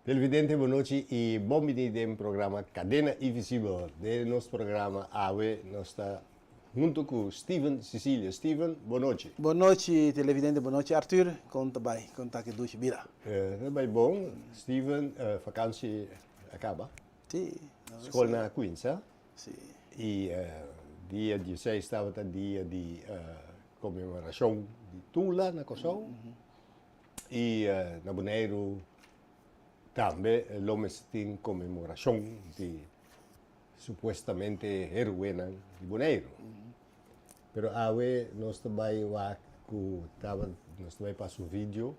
Televidente, bon nochi i bon bini den programa Cadena Invisibel. Den nos programa awe nos ta hunto ku Steven Cecilia. Steven, bon nochi. Bon nochi, televidente, bon nochi, Arthur. Kon ta bai? Kon ta ku dushi bida? Ta bai bon, Steven. Vakantie a kaba. Si. Skolnan a kuinsa. Si. I dia dieseis tabata dia di konmemorashon di Tula na Kòrsou. I na Boneiru tambe lo mester tin konmemorashon di supuestamente heroenan di Boneiru. Pero awe nos ta bai wak ku tabata nos ta bai pasa un video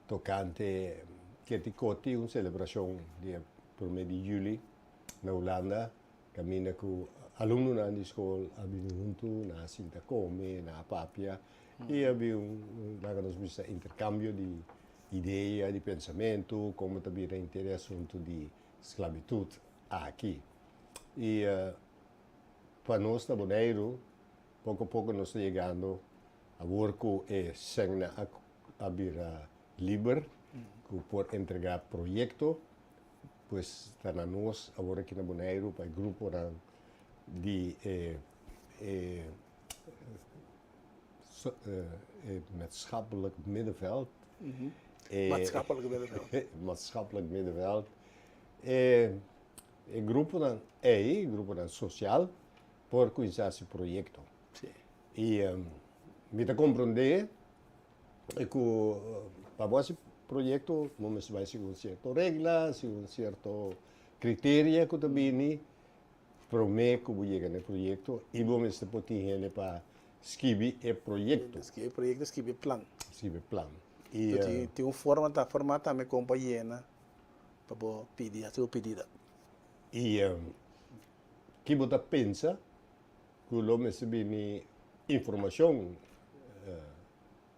tokante Keti Koti, un selebrashon di e prome di juli na Hulanda kaminda ku alumnonan di skol a bini huntu, nan a sinta kome, nan a papia i a bin un laga nos bisa interkambio di idea, di pensamentu, komo ta bira henter e asuntu di sklabitut aki. I pa nos na Boneiru poko poko nos ta yegando awor ku e sènnan a bira liber ku por entregá proyekto. Pues ta na nos awor aki na Boneiru pa e gruponan di e e e maatschappelijk middenveld. E Maatschappelijk middenveld. Maatschappelijk middenveld. E e gruponan ei, gruponan sosial, por kuminsá hasi proyekto. Si. I mi ta komprondé ku pa bo hasi proyekto bo mester bai segun sierto regla, segun sierto kriteria ku ta bini promé ku bo yega na e proyekto i bo mester por tin hende pa skibi e proyekto. Skibi e proyekto, skibi e plan. Skibi e plan. I tin un forma ta forma tambe kon pa yena pa bo pidi, hasi bo pidida. I ki bo ta pensa ku lo mester bini informashon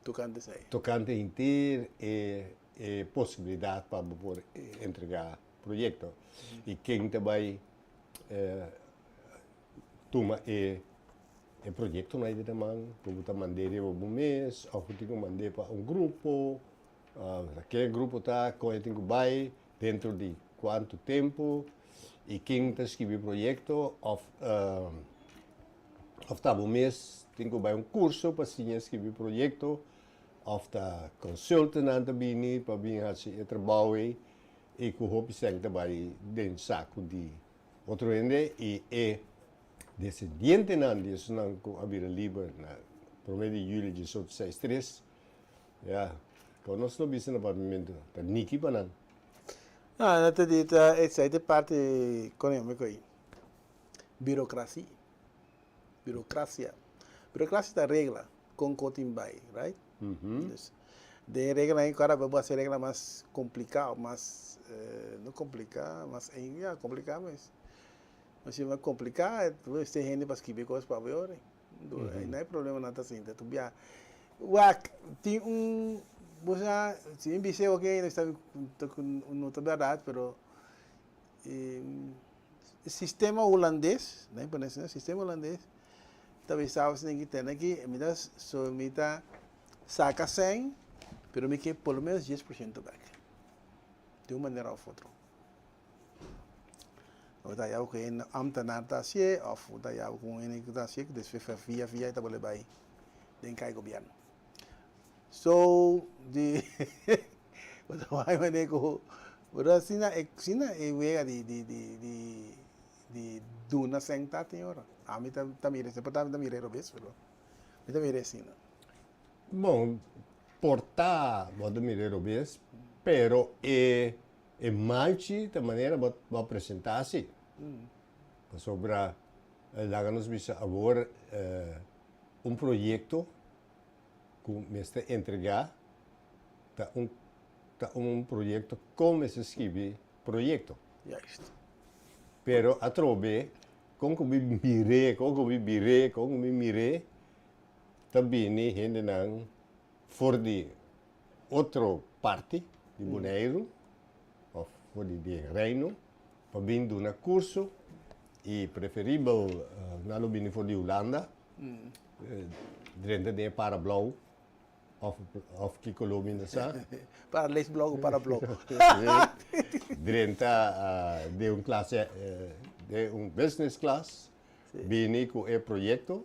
Tokante esei. Tokante henter e e posibilidat pa bo por entregá proyekto. I ken ta bai tuma e e proyektonan ei den man, ku bo ta mand'é riba bo mes òf bo tin ku mand'é pa un grupo, ke grupo ta, kon e tin ku bai, dentro di kuantu tempu i ken ta skibi proyekto òf òf ta bo mes tin ku bai un kurso pa siña skibi proyekto òf ta konsultannan ta bini pa bin hasi e trabou ei i ku hopi sèn ta bai den saku di otro hende i e desendientenan di esunnan ku a bira liber na promé di yuli diesocho seis tres ya kon nos lo bisa na papiamentu ta niki pa nan. No, no ta di ta esei ta e parti ekonómiko ei. Birokrasi. Birokrasia. Birokrasia ta regla kon ko tin bai, right? Dus den e reglanan ei kada bes bo hasi regla mas kompliká, mas no kompliká, mas ya kompliká mes. Mas si kompliká bo mester hende pa skibi e kos pa bo e ora ei. No hay problema nan ta sinta tu bia. Wak tin un bo sa si mi bis'e oke no ta berdad pero e sistema hulandes nan pone asina sistema hulandes ta bisa bo esaki tene aki mi ta so mi ta saka sèn pero mi ke por lo menos 10% bek di un manera of otro. Bo ta haya ku e ambtenaar ta hasié òf bo ta haya ku un hende ku ta hasié ku despues via via e ta bolbe bai den kai gobièrnu. So di bo ta bai manera ku bo ta asina e asina e wega di di di di di duna sèn ta tin ora. Ami ta ta mira esei por ta ami ta mira e robes pero mi ta mira asina. Bon, por ta bo ta mira e robes pero e E malchi ta manera bo bo a presenta si. Pasobra laga nos bisa awor un proyecto cu mester entrega ta un ta un proyecto con mester skibi proyecto. Juist. Pero atrobe con cu mi mir'é, con cu mi bir'é, con cu mi mir'é ta bini hendenan for di otro parti di Boneiru of for di den Reino pa bin duna curso y preferibel nan lo bini for di Hulanda drenta den e para blauw. Of of kiko lo mi no sa. Para leesblog o para blog. Drenta den un klase, den un business class, bini ku e proyekto,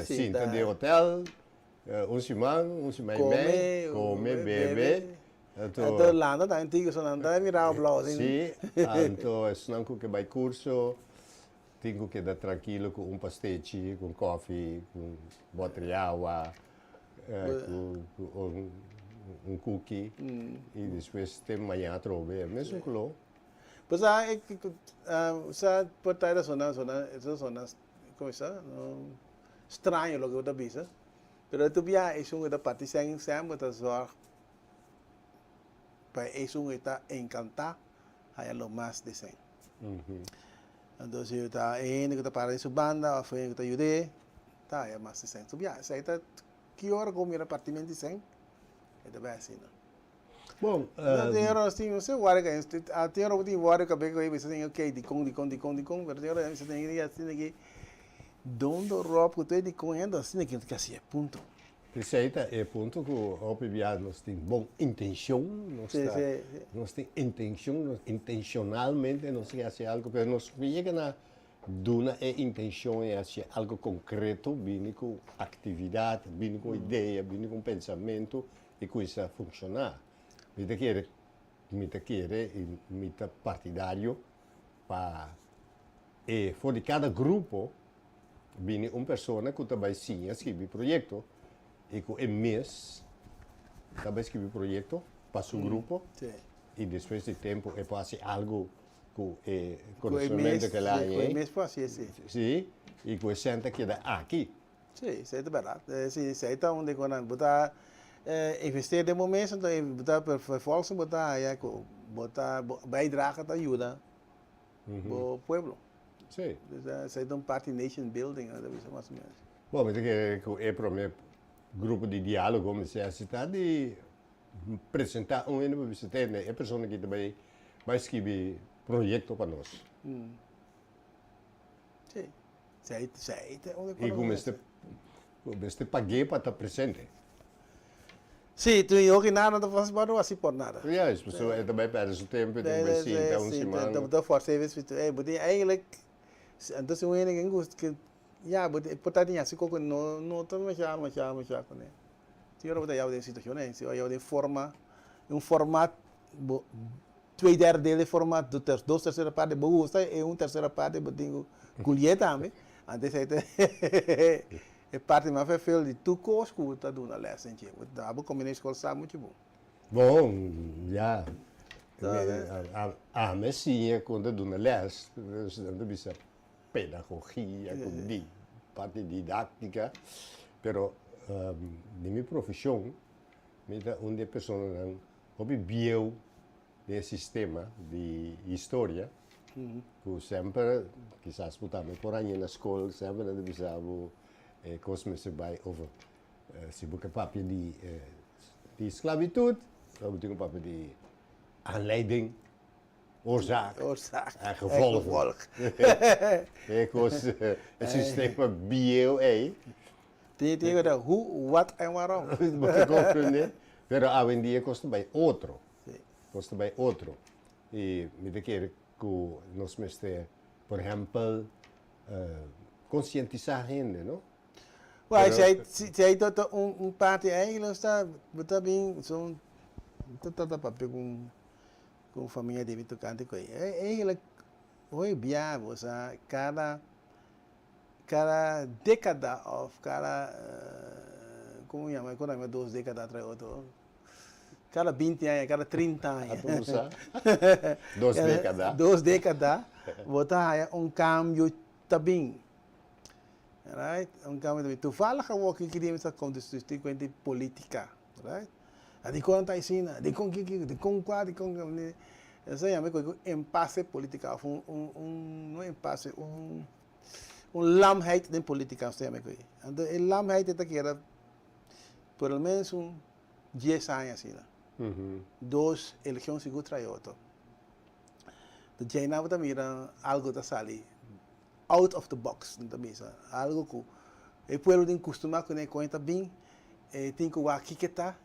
sinta den hotel un siman, un siman i mei, kome, bebe. Anto landa ta antigo, so nan ta mira blou asin. Si, anto esnan ku ke bai kurso Tin ku keda trankilo ku un pastechi, ku un kòfi, ku un bòter di awa, ku un kuki i despues te mañana atrobe e mesun koló. Pues a sa por ta e sona sona e sona komo sa straño loke bo ta bisa pero tur bia esun ku ta parti sèn sèn bo ta zòrg pa esun ku ta enkantá haya lo mas di sèn. Anto si ta e hende ku ta para den su banda òf e hende ku ta yud'é, ta haya mas di sèn. So ya, esei ta ki ora ku bo mira partimento di sèn, e ta bai asina. Bon, Tin ora nos tin, no sé wòrdu ka, tin ora bo tin wòrdu kabes ku e bisa tin ok, dikon, dikon, dikon, dikon, pero tin ora bisa tin hende asina ki dondo ròp ku tur e dikon hende asina ki no ta ke hasié, punto. Esei ta e punto ku hopi bia nos tin bon intenshon, nos ta, nos tin intenshon, nos intenshonalmente nos ke hasi algu, pero nos no yega na duna e intenshon i hasi algu konkreto, bini ku aktividat, bini ku idea, bini ku un pensamentu i kuminsá funshoná. Mi ta kere, mi ta kere i mi ta partidario pa e for di kada grupo Bini un persona ku ta bai siña skibi proyekto i ku e mes ta bai skibi proyekto pa su grupo i despues di tempu e por hasi algu ku e konosementu ku el a haña ei. Sí, i ku e sèn ta keda aki. Sí, esei ta bèrdat. Sí, esei ta un di ku nan bo ta investí den bo mes, anto bo ta vervolgens bo ta haña ku bo ta bo bijdrage ta yuda bo pueblo. Sí. Dus esei ta un parti nation building, ta bisa mas o menos. Bon, mi ta kere ku e prome grupo di dialogo mester hasi ta di presenta un hende pa bisa tende e persona aki ta bai bai skibi proyekto pa nos. Sí. Esei esei ta un I ku mester mester pag'é pa ta presente. Sí, tu yo ki nada no ta fácil pa no hasi por nada. Juist, pasobra e ta bai pèrdè su tempu, e tin ku bai sinta un siman. Ta forsa e bes pitu, ey, bo tin eigenlijk, entonces un hende ke gusta, ke, ya, bo tin, por ta tin hasi koko no, no ta masha, masha, masha kuné. Tin ora bo ta yaba den situashon ey, si bo yaba den forma, un format, bo, twee derde deel di format, dos tercera parte bo gusta i un tercera parte bo tin ku kulié tambe, antes ey ta e parti mas vervelend di tur kos ku bo ta duna lès den dje. Bo ta bo kombiné skol sa muchu bon. Bon, ya. Ami a siña kon ta duna lès, nan ta bisa pedagogia ku di parti didáktika, pero di mi profeshon mi ta un di e personanan hopi bieu den e sistema di historia ku semper kisas bo tambe por haña na skol semper nan ta bisa bo e kos mester bai over si bo ke papia di di sklabitut bo tin ku papia di aanleiding, oorzaak en gevolg. E kos e sistema bieu ei. Tin tin ku ta hoe, wat en waarom. Bo ta komprende? Pero awendia kos ta bai otro. Kos ta bai otro. I mi ta kere ku nos mester, por ehèmpel, konsientisá hende, no? Wèl, si ei si ei ta un un parti eigenlijk ta bo ta bin son ta trata papia ku ku famia di mi tokante ku ei. Eigenlijk hoy bia bo sa kada Kada dékada òf kada, komo yama, kon yama dos dékada tras otro? Kada binti aña, kada trinta aña. Atu bo sa? Dos dékada. Dos dékada, bo ta haya un kambio ta bin. Right? Un kambio ta bin. Toevallig awor ki dia mi ta konta tin kuenta di politika, right? Dikon nan ta asina? Dikon kiko? Dikon kua? Dikon. Esei yama ku impasse politika òf un, un, no impasse, un. Un lamheid den politica nos ta yama e. Anto e lamheid e ta keda por lo menos un dies aña asina. Dos eleccion sigur trae otro. Ta djei nan bo ta mira algo ta sali out of the box nan ta bisa. Algo cu e pueblo tin custuma cune con e ta bin. E tin ku wak kiko e ta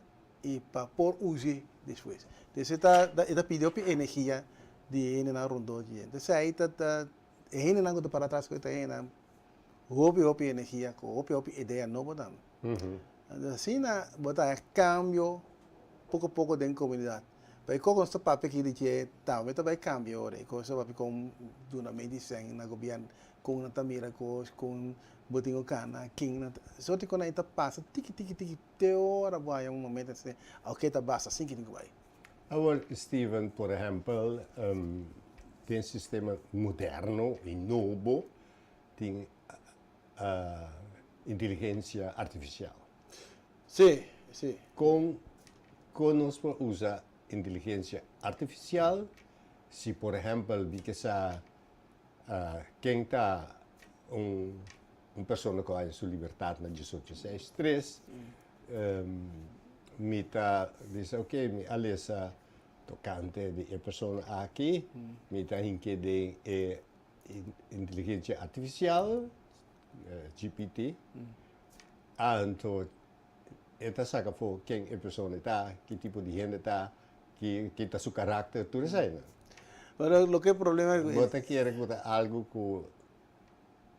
i pa por us'é despues. Entonces e ta e ta pidi hopi energia di e hendenan rondó dje. Entonces ahí ta ta e hendenan ku ta para atras ku e ta hendenan hopi hopi energia ku hopi hopi idea nobo tambe. Entonces asina bo ta haña kambio poko poko den komunidat. Pa e kos nos ta papia aki di dje tambe ta bai kambia ora. E kos ta papia kon duna medisèn na gobièrnu, kon nan ta mira kos, kon bo tin ku kana, ken nan ta, sorti ku nan ta pasa tiki tiki tiki te ora bo haña un momento asina, oke ta basta asin ki tin ku bai. Awor Steven, por ehèmpel, den sistema moderno i nobo tin inteligensia artifisial. Sí, sí. Kon kon nos por usa inteligensia artifisial si por ehèmpel mi ke sa ken ta un un persona ku a haña su libertat na diesocho seis tres, mi ta bisa oke mi a lesa tokante di e persona aki, mi ta hink'é den e inteligensia artifisial, GPT, anto e ta saka afó ken e persona ta, ki tipo di hende ta, ki ki ta su karakter, tur eseinan. Pero loke e problema Bo ta kere ku ta algu ku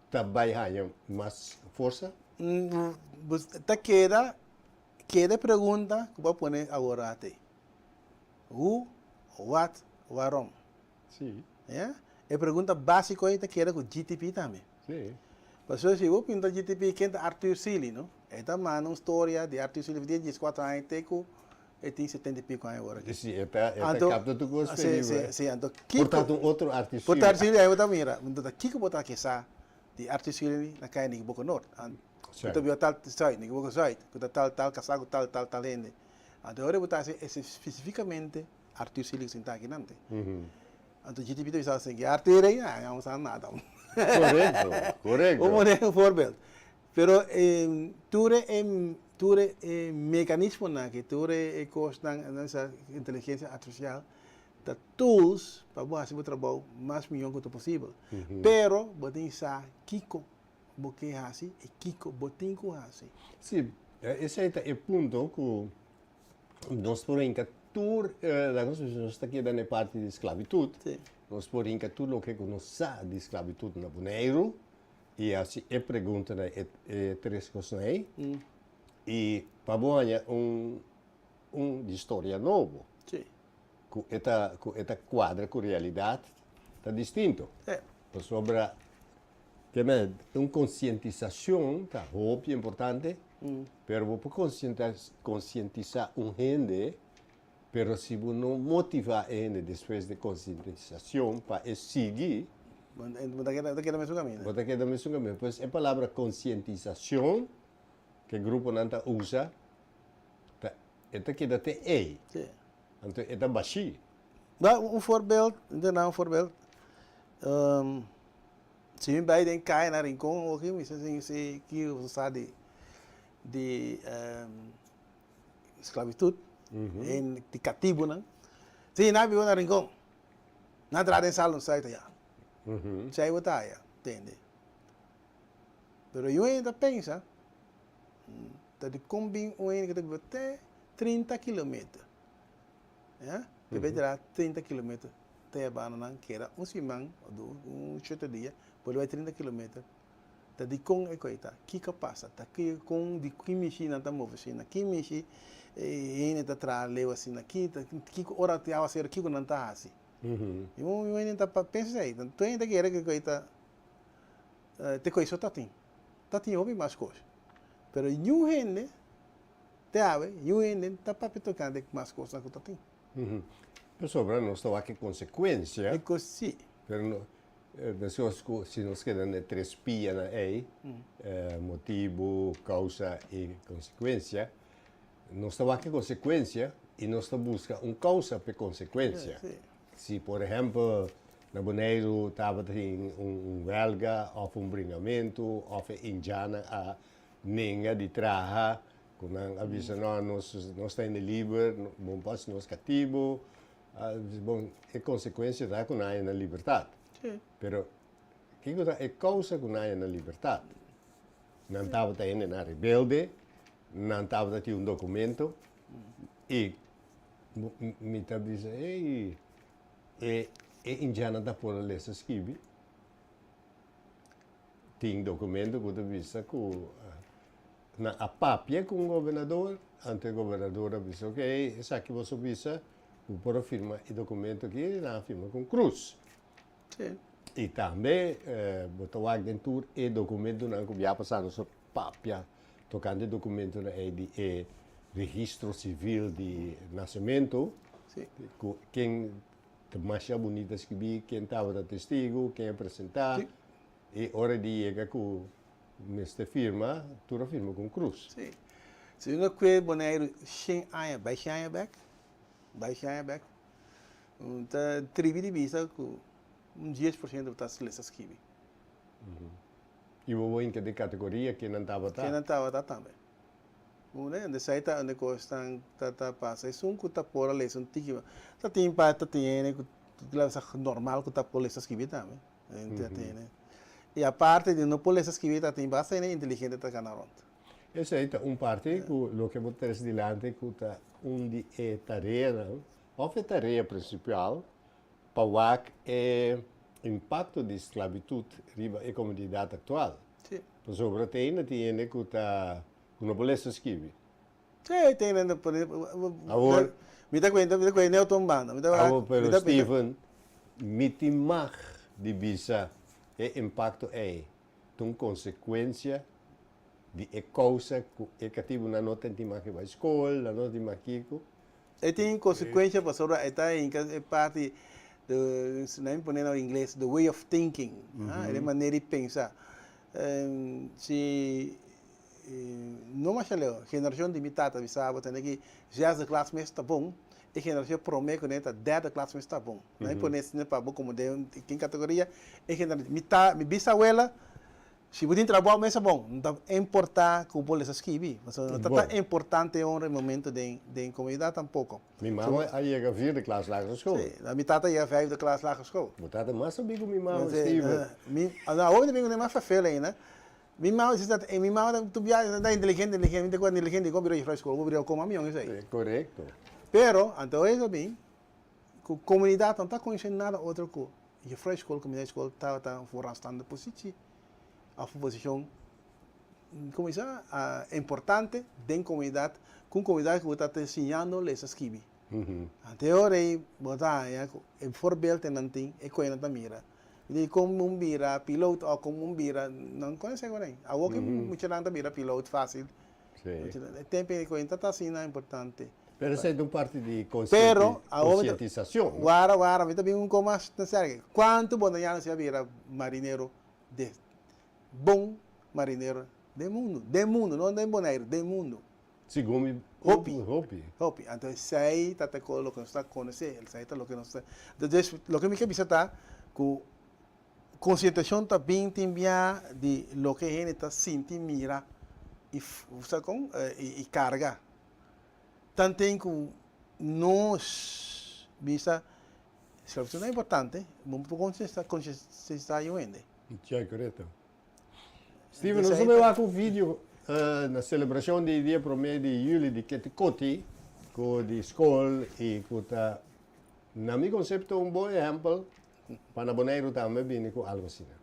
ta bai haña mas forsa? Ta keda keda e pregunta ku bo a pone awor ate. Hoe, wat, waarom? Sí. Ya? E pregunta básiko ei ta keda ku GTP tambe. Sí. Pasobra si bo pinta GTP ken ta Arthur Sealy, no? E ta manda un storia di Arthur Sealy di dieskuater aña te ku e tin setenta i piko aña awor aki. Sí, e ta, e ta kapta tur kos Sí, sí, sí. Anto kiko. Por ta un otro Arthur Sealy. Por ta Arthur Sealy, ahí bo ta mira. Anto ta kiko bo ta ke sa di Arthur Sealy na kaya Nikiboko Noord? Ku ta biba tal, Zuid, Nikiboko Zuid, ku ta tal, tal kasá ku tal, tal, tal hende. Anto ora bo ta hasi espesifikamente Arthur Sealy ku sinta aki nante. Anto GTP ta bisa asin, ki Arthur ei? Ah, no sa nada. Korekto, korekto. Un pone un voorbeeld. Pero tur e tur e mekanismonan aki, tur e kosnan, nan sa inteligensia artifisial ta tools pa bo hasi bo trabou mas mihó ku ta posibel. Pero bo tin sa kiko bo ke hasi i kiko bo tin ku hasi. Sí, esei ta e punto ku Nos por hinka tur, laga nos bisa nos ta keda na e parti di sklabitut, nos por hinka tur loke ku nos sa di sklabitut na Boneiru i hasi e preguntanan, e tres kosnan ei, i pa bo haña un un historia nobo ku e ta ku e ta kuadra ku realidat ta distinto. Pasobra Te men, un konsientisashon ta hopi importante, pero bo por konsientisá un hende, pero si bo no motivá e hende despues di konsientisashon pa e sigui, Bo ta keda mesun kaminda. Bo ta keda mesun kaminda. Pues e palabra konsientisashon ku e gruponan ta usa, ta e ta keda te ei. Anto e ta bashí. Un voorbeeld, mi ta duna un voorbeeld. Si mi bai den kaya na Rincon oki mi sa si ki bo sa di di sklabitut en di katibunan. Si nan biba na Rincon nan traha den salon site aya. Esei bo ta haya tende. Pero yu hende ta pensa ta di kon bin un hende ku ta biba te 30 kilometer. Ya, te bai traha 30 kilometer te e banda nan keda un siman o dos, un shete dia, por bai 30 kilometer. Ta dikon e koi ta? Kiko a pasa? Ta ki kon di ki mishi nan ta move asina? Ki mishi hende ta traha leu asina? Ki ta kiko ora tin awaseru kiko nan ta hasi? I un hende ta pensa esei. Tur hende ta kere ku e koi ta te koi so ta tin. Ta tin hopi mas kos. Pero niun hende Te awe, yu hende ta papia tokante mas kosnan ku ta tin. Pasobra nos ta wak e konsekuensia. E kos si. Pero no, meskos ku si nos keda na e tres pianan ei, motibu, kousa i konsekuensia, nos ta wak e konsekuensia i nos ta buska un kousa pa e konsekuensia. Si por ehèmpel na Boneiru tabatin un wèlga òf un bringamentu òf e indjannan a Nenga di traha, ku nan a bisa no, nos nos ta hende liber, bon pas nos katibu, bon e konsekuensia ta ku nan a haña nan libertat. Pero kiko ta e kousa ku nan a haña nan libertat? Nan tabata hendenan rebelde. Nan tabata tin un documento y mi ta bisa, ey, e e indiannan ta por a lesa skibi. Tin documento cu ta bisa cu nan a papia cu un gobernador, anto e gobernador a bisa, ok, esaki boso bisa, bo por a firma e documento aki, y nan a firma cu un cruz. Sí. Y tambe bo ta wak den tur e documentonan cu bia pasa nos a papia tocante e documentonan ey di e registro civil di nacemento. Sí. Cu ken ta masha bunita scribi, ken tabata testigo, ken a presenta. Sí. Y ora di yega cu mester firma, tur a firma cu un cruz. Sí. Si uno cue Boneiru shen aña, bay shen aña bek, bay shen aña bek, Un ta tribi di bisa ku un 10% ta lesa skibi. I bo bo hinka den kategoria ke nan tabata? Ke nan tabata tambe. Un e esei ta un e kosnan ta ta pasa. Esun ku ta por a lesa un tiki ta tin pa ta tin hende ku ta lesa normal ku ta por lesa skibi tambe. Ta tin hende. I aparte di no por lesa skibi ta tin basta hende inteligente ta kana rònt. Esei ta un parti ku loke bo trese dilanti ku ta un di e tareanan Òf e tarea prinsipal pa wak e impakto di sklabitut riba e komunidat aktual. Sí. Pasobra te ainda tin hende ku ta ku no por lesa skibi. Sí, te ainda por Awor. Mi ta kuenta, mi ta kuenta otro un banda. Mi ta Awor, pero Steven, mi tin mag di bisa e impakto ei ta un konsekuensia di e kousa ku e katibunan no ta tin mag di bai skol, nan no tin mag kiko. E tin konsekuensha pasobra e ta hinka e parti de, nan pone na ingles, the way of thinking, e manera di pensa. Si no masha leu, generashon di mi tata bisa bo tende ki zesde klas mes ta bon, e generashon prome ku ne ta derde klas mes ta bon. Nan pone asina pa bo komo den kin kategoria, e generashon, mi ta, mi bisawela Si bo tin trabou mesa bon, no ta importa ku bo lesa skibi, pasobra no ta tan importante ora e momento den den komunidat tampoko. Mi mama a yega vierde klas lagere school. Si, mi tata a yega vijfde klas lagere school. Bo tata mas sabí ku mi mama, Steven. Mi, awor mi ta bin ku mas ferfel ainda. Mi mama si ta, mi mama ta tur biaha ta inteligente, inteligente, mi ta kua inteligente di kon bira juffrouw school, bo bira koma mi yòn esei. Korekto. Pero, anto e ta bin ku komunidat no ta konosé nada otro ku Juffrouw school ku meneer school tabata un vooraanstaande positie of un posishon como bisa importante den komunidat ku un komunidat ku ta siñando lesa skibi. Anto e ora ei bo ta haña ku e voorbeeld ku nan tin e koe nan ta mira di kon un bira piloot of kon un bira nan konosé ku nan. Awor ku muchanan ta bira piloot fácil E tempo ei ku ta ta asina importante. Pero esei ta un parti di konsientisashon. Pero wara wara mi ta bin un kos mas necesario. Kuantu bondañano si a bira marinero de bon marinero den mundu, den mundu, no den Boneiru, den mundu. Segun mi hopi. Hopi. Hopi. Anto esei ta ta loke nos ta konosé, esei ta loke nos ta. Entonces loke mi ke bisa ta ku Konsientashon ta bin tin bia di loke hende ta sinti, mira i sa kon i karga. Tanten ku nos bisa sklabitut ta importante, bo por konsientisá yu hende. Ya, korekto. Steven, nos ta bai wak un video na selebrashon di dia promé di yüli di Keti Koti ku di skol i ku ta na mi konsepto un bon ehèmpel Pa na Boneiru tambe bini ku algu asina.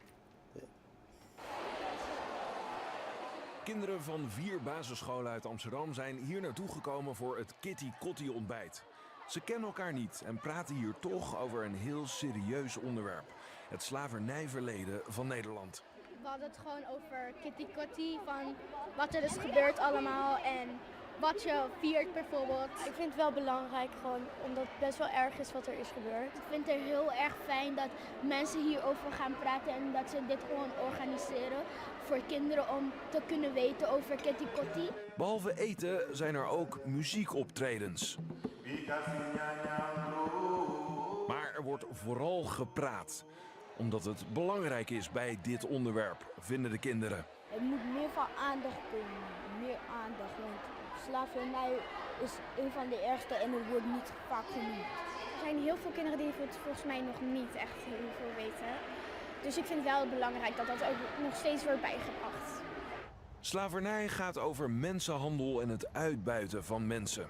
Kinderen van vier basisscholen uit Amsterdam zijn hier naartoe gekomen voor het Kitty Kotti ontbijt. Ze kennen elkaar niet en praten hier toch over een heel serieus onderwerp. Het slavernijverleden van Nederland. We hadden het gewoon over Kitty Kotti, van wat er is gebeurd allemaal en wat je viert bijvoorbeeld. Ik vind het wel belangrijk, gewoon omdat het best wel erg is wat er is gebeurd. Ik vind het heel erg fijn dat mensen hierover gaan praten en dat ze dit gewoon organiseren voor kinderen om te kunnen weten over Kitty Kotti. Behalve eten zijn er ook muziekoptredens. Maar er wordt vooral gepraat. Omdat het belangrijk is bij dit onderwerp, vinden de kinderen. Er moet meer van aandacht komen, meer aandacht, want slavernij is een van de ergste en het wordt niet vaak genoemd. Er zijn heel veel kinderen die het volgens mij nog niet echt heel veel weten. Dus ik vind het wel belangrijk dat dat ook nog steeds wordt bijgebracht. Slavernij gaat over mensenhandel en het uitbuiten van mensen.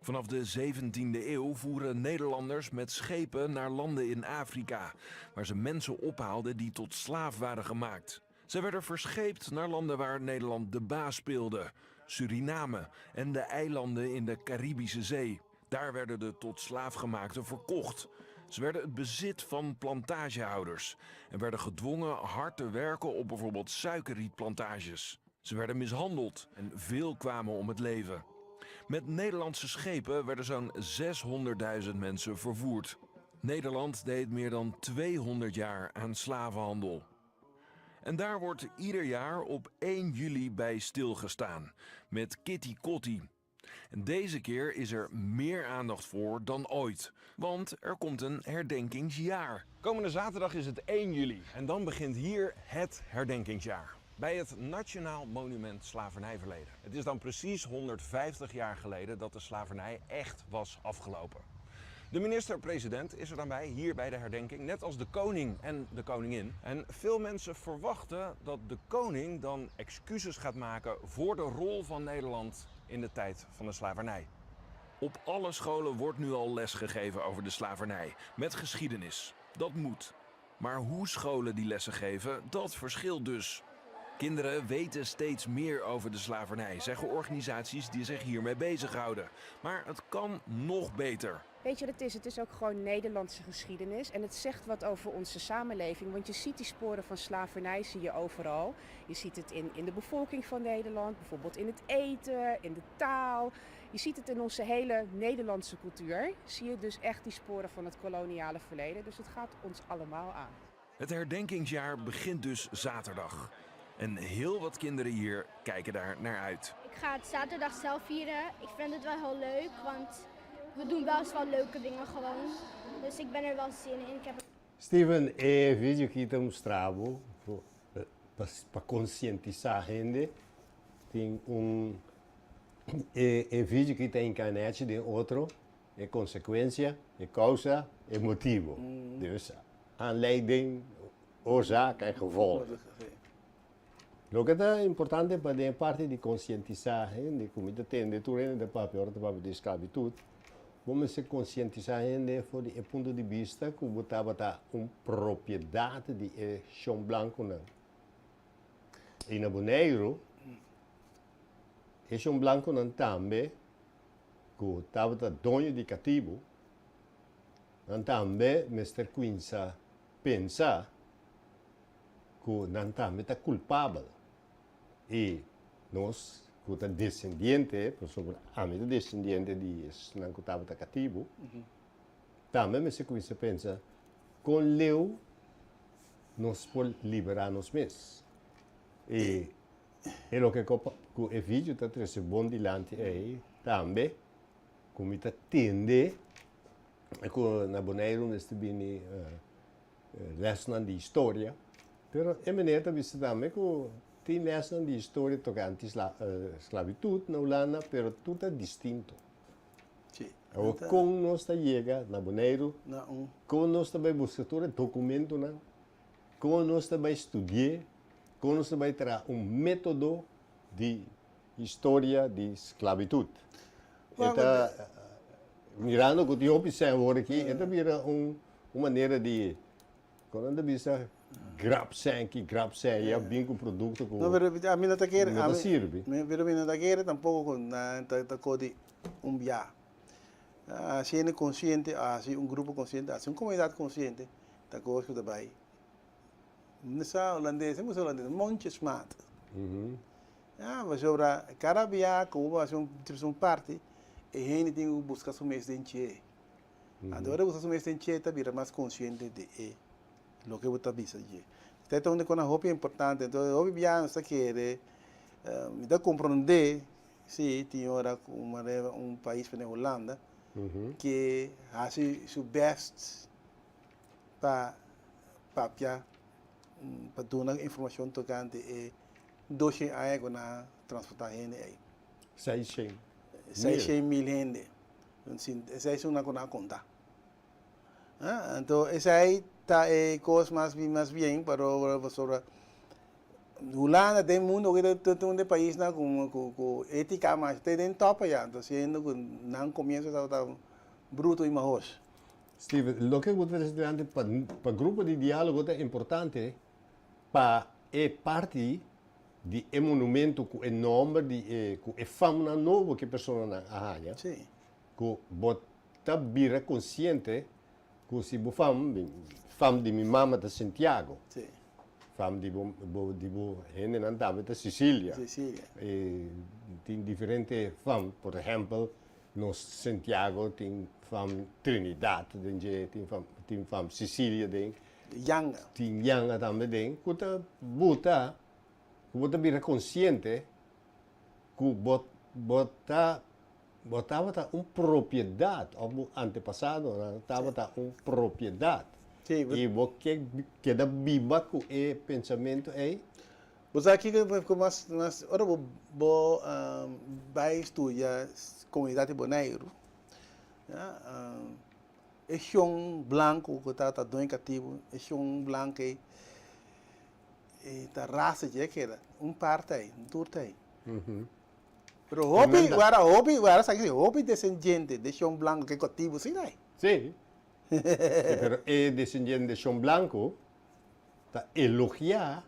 Vanaf de 17e eeuw voeren Nederlanders met schepen naar landen in Afrika, waar ze mensen ophaalden die tot slaaf waren gemaakt. Ze werden verscheept naar landen waar Nederland de baas speelde, Suriname en de eilanden in de Caribische Zee. Daar werden de tot slaafgemaakten verkocht. Ze werden het bezit van plantagehouders en werden gedwongen hard te werken op bijvoorbeeld suikerrietplantages. Ze werden mishandeld en veel kwamen om het leven. Met Nederlandse schepen werden zo'n 600.000 mensen vervoerd. Nederland deed meer dan 200 jaar aan slavenhandel. En daar wordt ieder jaar op 1 juli bij stilgestaan, met Keti Koti. En deze keer is er meer aandacht voor dan ooit, want er komt een herdenkingsjaar. Komende zaterdag is het 1 juli en dan begint hier het herdenkingsjaar. Bij het Nationaal Monument Slavernijverleden. Het is dan precies 150 jaar geleden dat de slavernij echt was afgelopen. De minister-president is er dan bij, hier bij de herdenking, net als de koning en de koningin. En veel mensen verwachten dat de koning dan excuses gaat maken voor de rol van Nederland in de tijd van de slavernij. Op alle scholen wordt nu al les gegeven over de slavernij, met geschiedenis. Dat moet. Maar hoe scholen die lessen geven, dat verschilt dus. Kinderen weten steeds meer over de slavernij, zeggen organisaties die zich hiermee bezighouden. Maar het kan nog beter. Weet je wat het is? Het is ook gewoon Nederlandse geschiedenis. En het zegt wat over onze samenleving. Want je ziet die sporen van slavernij zie je overal. Je ziet het in de bevolking van Nederland, bijvoorbeeld in het eten, in de taal. Je ziet het in onze hele Nederlandse cultuur. Zie je dus echt die sporen van het koloniale verleden. Dus het gaat ons allemaal aan. Het herdenkingsjaar begint dus zaterdag. En heel wat kinderen hier kijken daar naar uit. Ik ga het zaterdag zelf vieren. Ik vind het wel heel leuk, want we doen wel eens wel leuke dingen gewoon. Dus ik ben er wel zin in. Ik heb Steven, e video aki ta mustra bo pa konsientisá hende. Tin un e e video aki ta enkanèchi den otro, e konsekuensia, e kousa, e motibu. Dus aanleiding, oorzaak en gevolg. Loke ta importante pa den e parti di konsientisá hende, ku mi ta tende tur hende ta papia ora ta papia di sklabitut, bo mester konsientisá hende for di e punto di bista ku bo tabata un propiedat di e shon blankunan. I na Boneiru, e shon blankunan tambe ku tabata doño di katibu, nan tambe mester kuinsa pensa ku nan tambe ta kulpabel i nos ku ta desendiente, pasobra ami ta desendiente di esnan ku tabata katibu, tambe mester kuminsa pensa kon leu nos por liberá nos mes. I e loke ku e video ta trese bon dilanti ei tambe ku mi ta tende ku na Boneiru mester bini lèsnan di historia, pero e meneer ta bisa tambe ku tin lèsnan di historia tokante sklabitut na Hulanda, pero tur ta distinto. Awor kon nos ta yega na Boneiru, kon nos ta bai buska tur e dokumentonan, kon nos ta bai studi'é, kon nos ta bai traha un método di historia di sklabitut. E ta, mirando ku tin hopi sèn awor aki, e ta bira un un manera di, kon nan ta bisa, grap sèn ki, grap sèn, ya bin ku produkto ku No, pero ami no ta kere, no ta sirbi. Pero mi no ta kere tampoko ku nan ta ko di un bia. Hasi hende konsiente, hasi un grupo konsiente, hasi un komunidat konsiente, ta kos ku ta bai. No sa holandes, no sa holandes, mondjesmaat. Ya, pasobra kada bia ku bo hasi un parti, e hende tin ku buska su mes den dje. Anto ora bo buska su mes den dje, ta bira mas konsiente di e loke bo ta bisa dje. Ta e un kos hopi importante. Anto hopi bia nos ta kere, mi ta komprondé si tin ora ku un pais manera Hulanda ke hasi su bèst pa papia, pa duna informashon tokante e doshen aña ku nan a transportá hende ei. Seishen mil. Seishen mil hende. Esei es una ku nan a konta. Anto esei ta e kos mas mas bien pasobra pasobra. Hulanda den mundo hoy ta un de paisnan ku ku etica mas te den top aya anto siendo ku nan comienzo tabata bruto y mahos. Steven, loke ku ta trese dilanti pa pa grupo di dialogo ta importante pa e parti di e monumento ku e nomber di e ku e famnan nobo ku e personanan a haña ku bo ta bira konsiente Ku si bo fam, fam di mi mama ta Santiago. Sí. Fam di bo, bo, di bo hendenan tambe ta Sicilia. Sicilia. E tin diferente fam, por ehempel, nos Santiago tin fam Trinidad den dje, tin fam, tin fam Sicilia den. Yanga. Tin Yanga tambe den, ku ta buta, ku bo ta bira konsiente ku bo, bo ta Bo tabata un propiedat, òf bo antepasadonan tabata un propiedat. Sí, I bo ke keda biba ku e pensamentu ei? Bo sa kiko ku mas mas ora bo bo bai studia komunidat di Boneiru, ya, e shon blanku ku tabata doño katibu, e shon blanku ei e ta rasa dje keda, un parti ei, un tur ta ei. Pero hopi, wara hopi, wara sa ki hopi descendiente de Shon Blanco ke kotibu si dai. Sí. Sí, pero e descendiente de Shon Blanco ta elogiá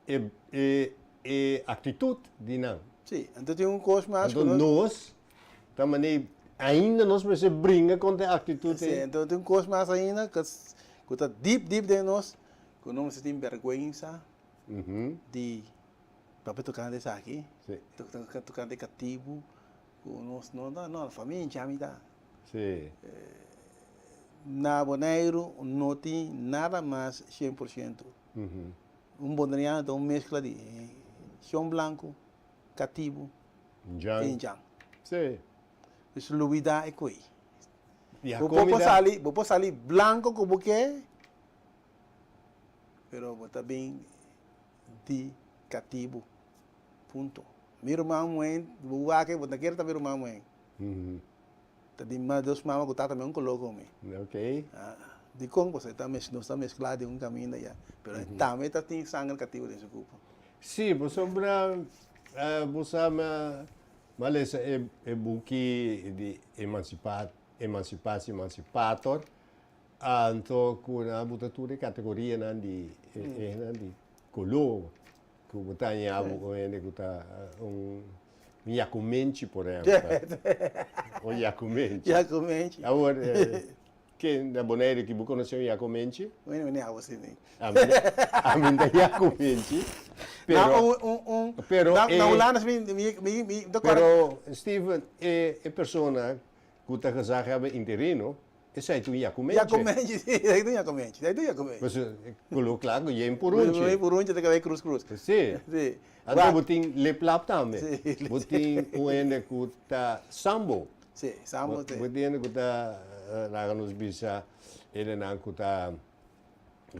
e, e, e aktitut di nan. Sí, anto tin un kos mas ku nos. Anto nos ta manera ainda nos mester bringa kontra e aktitut ei. Sí, anto tin un kos mas ainda ku ta dip dip den nos, ku nos mester tin bèrgwensa di Papia tocante esaki, Sí. tocante catibu, cu nos no ta, no, famia hincha mi ta. Sí. Na Boneiru no tin nada mas 100%. Un boneriano ta un mezcla di shon blanco, catibu Hinjan. y hinjan. Sí. Dus lubida e coi. Ya Bo por comida. sali, bo por sali blanco cu bo ke, pero bo ta bin di katibu. Punto. Mi ruman muhé, bo wak bo ta kere ta mi ruman muhé. Ta di ma dos mama ku tata mi un koló ku mi. Ok. Dikon? Pasobra ta mes nos ta mesklá den un kaminda ya. Pero e tambe ta tin sanger katibu den su kurpo. Sí, pasobra bo sa mi a lesa e buki di Emancipa Emancipatie Emancipator. Anto ku nan a buta tur e kategorianan di e hendenan di koló ku bo ta haña bo un hende ku ta un yakumenchi por ehèmpel. Un yakumenchi. Yakumenchi. Awor ken na Boneiru ki bo konosé un yakumenchi? Mi no abo si ni. Ami ta yakumenchi. Pero pero na Hulanda mi mi mi ta kòrda. Pero Steven e persona ku ta gezaghebber interino Esei ta un yakumenchi. Yakumenchi, si, esei ta un yakumenchi, esei ta un yakumenchi. Pues koló kla ku yen purunchi. Yen purunchi ta keda krus krus. Si. Si. Anto bo tin liplap tambe. Si. Bo tin un hende ku ta sambo. Si, sambo te. Bo tin hende ku ta, laga nos bisa, hendenan ku ta,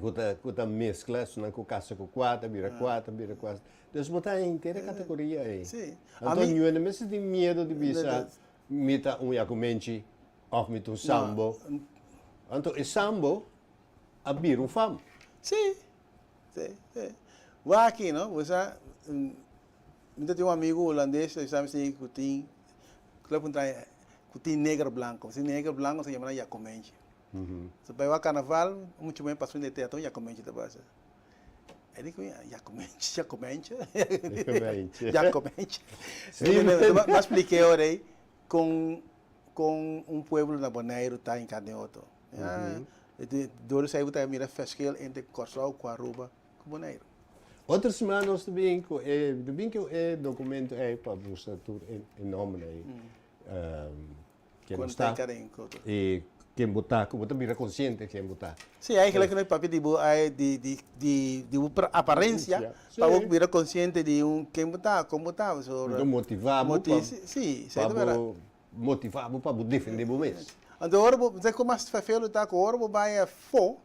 ku ta, ku ta meskla esnan ku kasa ku kua ta bira kua ta bira kua. Dus bo ta henter e kategoria ei. Si. Anto niun mester tin miedu di bisa mi ta un yakumenchi. Of mi ta un sambo. Anto e sambo a bira un fam. Sí, sí, sí. Wak aki, no? Bo sa, mi ta tin un amigu hulandes, ta bisa mi si ku tin, ku ta puntra ku tin neger blanko. Si neger blanko sa yama nan yakomenchi. So bai wak karnaval, un mucha muhé pasa un teatro, un yakomenchi ta pasa. E di ku mi, yakomenchi, yakomenchi? Yakomenchi. Yakomenchi. Mi a splik'é ora ei kon Kon un pueblo na Boneiru ta hinká den otro. Dor esei bo ta mira verschil entre Kòrsou ku Aruba ku Boneiru. Otro siman nos ta bin ku e ta bin ku e dokumento ei pa mustra tur e nòmbernan ei ken bo sta i ken bo ta ku bo ta bira konsiente ken bo ta. Sí, eigenlijk no e papia di bo di di di bo aparensia pa bo bira konsiente di un ken bo ta, kon bo ta. Bo ta motivá bo pa bo Motivá bo pa bo defendé bo mes. Anto ora bo, sa ku mas fefelu ta ku ora bo bai afó,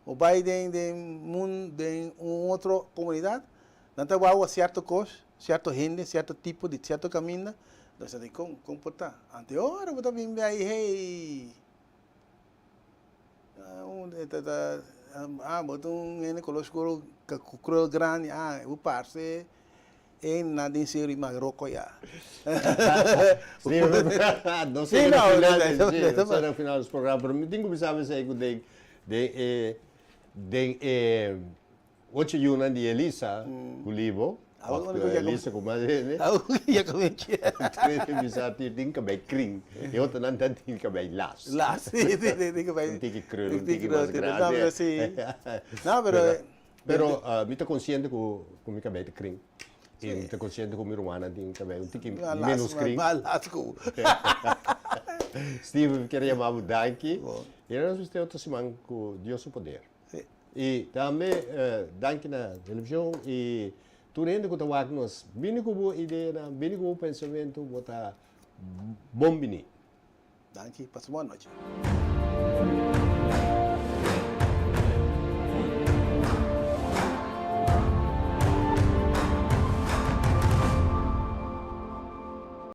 bo bai den den mun den un otro komunidat, nan ta wou sierto kos, sierto hende, sierto tipo di sierto kaminda, nan sa di kon kon por ta. Anto ora bo ta bin bai hey, un ta ta. Ah, bo ta un hende koló skuro ku krul grandi, ah, bo parse e na den seru mas roko ya. Sí, no sé na final, sí, no sé na final di programa, pero mi tin ku bisa esei ku den den e den e Ocho yunan di Elisa ku libo, òf ku Elisa ku mas hende. Ya ku mi Tres bisa ti tin kabei krin, e otronan ta tin kabei las. Las, si, si, si, tin kabei. Un tiki krul, un tiki mas grandi. No, si. No, pero. Pero mi ta konsiente ku mi kabei ta krin. I mi ta konsiente ku mi rumannan tin kabei un tiki ménos krin. Mas las ku. Steven, mi kier yama bo danki. I nos mester otro siman ku Dios su poder. Sí. I tambe danki na television i tur hende ku ta wak nos. Bini ku bo ideanan, bini ku bo pensamentu, bo ta bon bini. Danki, pasa bon nochi.